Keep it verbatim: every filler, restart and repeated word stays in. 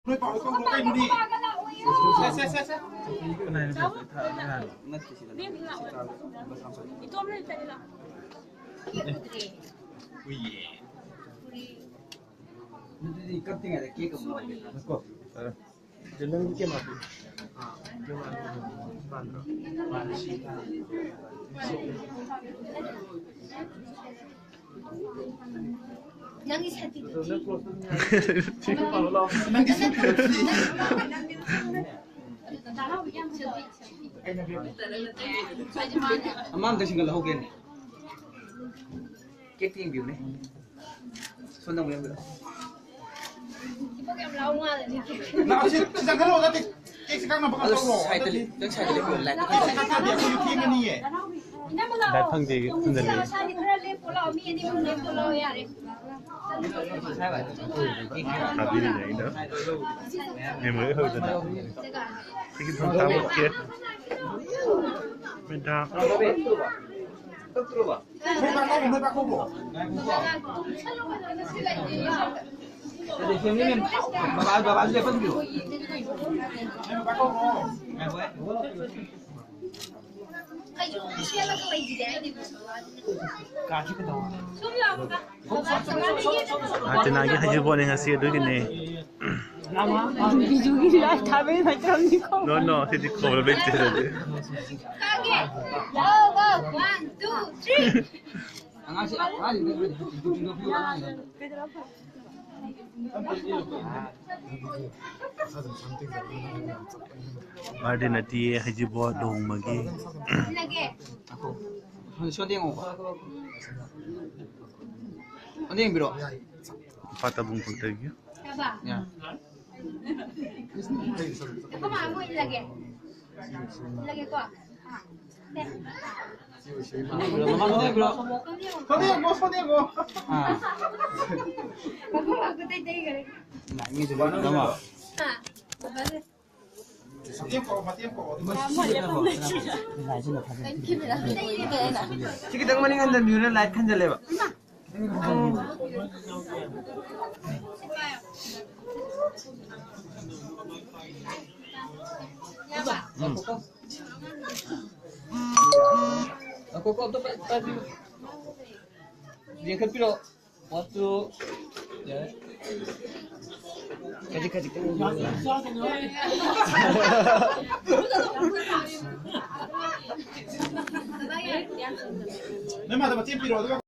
ꯅꯣꯏ ꯄꯥꯎ ꯀꯧꯔꯣ ꯀꯩꯅꯣꯅꯦ? ꯁꯦ, ꯁꯦ, ꯁꯦ, ꯁꯦ꯫ ꯅꯠꯇꯦ, ꯁꯤꯗ ꯅꯠꯇꯦ꯫ ꯁꯤ ꯆꯥꯔꯣ꯫ ꯕꯁ ꯌꯥꯝ ꯆꯥꯎ꯫ ꯎꯏꯌꯦ꯫ ꯑꯗꯨꯗꯤ ꯀꯛꯇ꯭ꯔꯤꯉꯩꯗ ꯀꯦꯛ ꯑꯃ ꯂꯧꯔꯒꯦ꯫ ꯉꯥꯏꯈꯣ꯫ ꯅꯪꯒꯤ ꯀꯩꯅꯣ ꯍꯥꯞꯄꯤ꯫ ꯅꯪꯒꯤ ꯁꯥꯇꯤꯗꯨꯗꯤ꯫ ꯅꯪꯒꯤ ꯁꯥꯇꯤꯗꯨꯗꯤ꯫ ꯑꯃ ꯑꯝꯇ ꯁꯤꯡꯒꯠꯍꯧꯒꯦꯅꯦ꯫ ꯀꯦꯛꯇ ꯌꯦꯡꯕꯤꯌꯨꯅꯦ꯫ ꯁꯣꯝꯗ ꯑꯃꯨꯛ ꯌꯦꯡꯕꯤꯔꯛꯑꯣ꯫ ꯂꯥꯛꯑꯣ, ꯁꯤ, ꯁꯤ ꯆꯪꯍꯜꯂꯣ, ꯅꯠꯇꯦ꯫ ꯀꯦꯛꯁꯦ ꯀꯛꯅꯕ ꯑꯗꯣ ꯀꯩꯅꯣ ꯇꯧꯔꯣ꯫ ꯁꯥꯏꯗ ꯂꯦꯞ-, ꯅꯪ ꯁꯥꯏꯗ ꯂꯦꯞꯄꯤꯔꯣ, ꯂꯥꯏꯠꯇ ꯀꯦꯛꯁꯦ ꯀꯛꯇ꯭ꯔꯗꯤ ꯑꯩꯈꯣꯏꯁꯨ ꯊꯦꯡꯉꯅꯤꯌꯦ꯫ ꯂꯥꯏꯠ ꯐꯪꯗꯦ, ꯊꯤꯟꯖꯜꯂꯤ꯫ ꯁꯥꯏꯗ ꯈꯔ ꯂꯦꯞꯄꯣ ꯂꯥꯛꯑꯣ, ꯃꯤ ꯑꯅꯤ ꯑꯍꯨꯝ ꯂꯦꯞꯄꯣ ꯂꯥꯛꯑꯣ, ꯌꯥꯔꯦ꯫ ꯊꯥꯕꯤꯔꯤꯅꯦ ꯑꯩꯅ꯫ ꯃꯦꯃꯣꯔꯤ ꯍꯧꯗꯅ꯫ ꯁꯤꯒꯤ ꯊꯣꯡ ꯇꯥꯕ ꯑꯣꯀꯦ꯫ ꯃꯦꯗꯥꯝ꯫ ꯀꯛꯇ꯭ꯔꯣꯕ? ꯀꯛꯇ꯭ꯔꯣꯕ? ꯅꯠꯇꯦ, ꯐꯦꯃꯤꯂꯤ ꯃꯦꯝ-, ꯕꯕꯥ, ꯕꯕꯥꯁꯨ ꯂꯦꯞꯍꯟꯕꯤꯌꯣ꯫ ꯀꯥꯁꯤ ꯀꯩꯗꯧꯕ? ꯁꯨꯝ ꯂꯥꯛꯑꯣ꯫ ꯑꯥ, ꯇꯤꯅꯥꯒꯤ ꯍꯩꯖꯤꯡꯄꯣꯠꯅꯦ ꯉꯁꯤ, ꯑꯗꯨꯒꯤꯅꯦ꯫ ꯕꯤꯖꯨꯒꯤ ꯂꯥꯏ ꯊꯥꯕꯩ ꯃꯇꯝꯅꯤꯀꯣ꯫ No, no, ꯁꯤꯗꯤ ꯀꯧꯔ ꯂꯩꯇꯦ, ꯁꯤꯗꯤ꯫ ꯀꯥꯒꯦ꯫ Go, go, one, two, three꯫ ꯑꯉꯥꯡꯁꯦ, ꯑꯉꯥꯡꯁꯤꯡꯗꯣ ꯕꯥꯔꯗꯦ ꯅꯠꯇꯤꯌꯦ, ꯍꯩꯖꯤꯡꯄꯣꯠ ꯂꯨꯍꯣꯡꯕꯒꯤ꯫ ꯁꯣꯝꯗ ꯌꯦꯡꯉꯣ꯫ ꯁꯣꯝꯗ ꯌꯦꯡꯕꯤꯔꯣ꯫ ꯏꯝꯐꯥꯜ ꯇꯥꯕꯨꯡ ꯈꯛꯇꯒꯤ꯫ ꯌꯥ꯫ ꯑꯩꯈꯣꯏ ꯃꯥ ꯑꯃ ꯏꯜꯂꯒꯦ꯫ ꯏꯜꯂꯒꯦꯀꯣ꯫ ꯑꯥ꯫ ꯁꯦ꯫ ꯃꯃꯥ ꯁꯣꯝꯗ ꯌꯦꯡꯕꯤꯔꯣ꯫ ꯁꯣꯝꯗ ꯌꯦꯡꯉꯣ, ꯁꯣꯝꯗ ꯌꯦꯡꯉꯣ꯫ ꯑꯥ꯫ ꯃꯈꯨꯝ ꯈꯛꯇ ꯇꯩ ꯇꯩꯈꯔꯦ꯫ ꯅꯪꯒꯤꯁꯨ ꯕꯥꯠꯔꯨꯝ ꯑꯃ꯫ ꯑꯥ꯫ ꯕꯥꯕꯥꯁꯦ꯫ ꯃꯇꯦꯡ ꯄꯥꯡꯉꯣ, ꯃꯇꯦꯡ ꯄꯥꯡꯉꯣ꯫ ꯁꯤ ꯈꯤꯇꯪ ꯃꯅꯤꯡ ꯍꯟꯖꯟꯕꯤꯌꯨꯅꯦ, ꯂꯥꯏꯠ ꯈꯟꯖꯜꯂꯦꯕ꯫ ꯎꯝ꯫ ꯉꯥꯏꯈꯣꯀꯣ, ꯑꯝꯇ ꯄꯥꯏ-, ꯄꯥꯏꯕꯤꯌꯨ꯫ ꯌꯦꯡꯈꯠꯄꯤꯔꯛꯑꯣ꯫ One, two. ꯌꯥꯔꯦ꯫ ꯈꯖꯤꯛ, ꯈꯖꯤꯛ꯫ ꯅꯣꯏ ꯃꯥꯗ ꯃꯇꯦꯡ ꯄꯤꯔꯛꯑꯣ, ꯑꯗꯨꯒ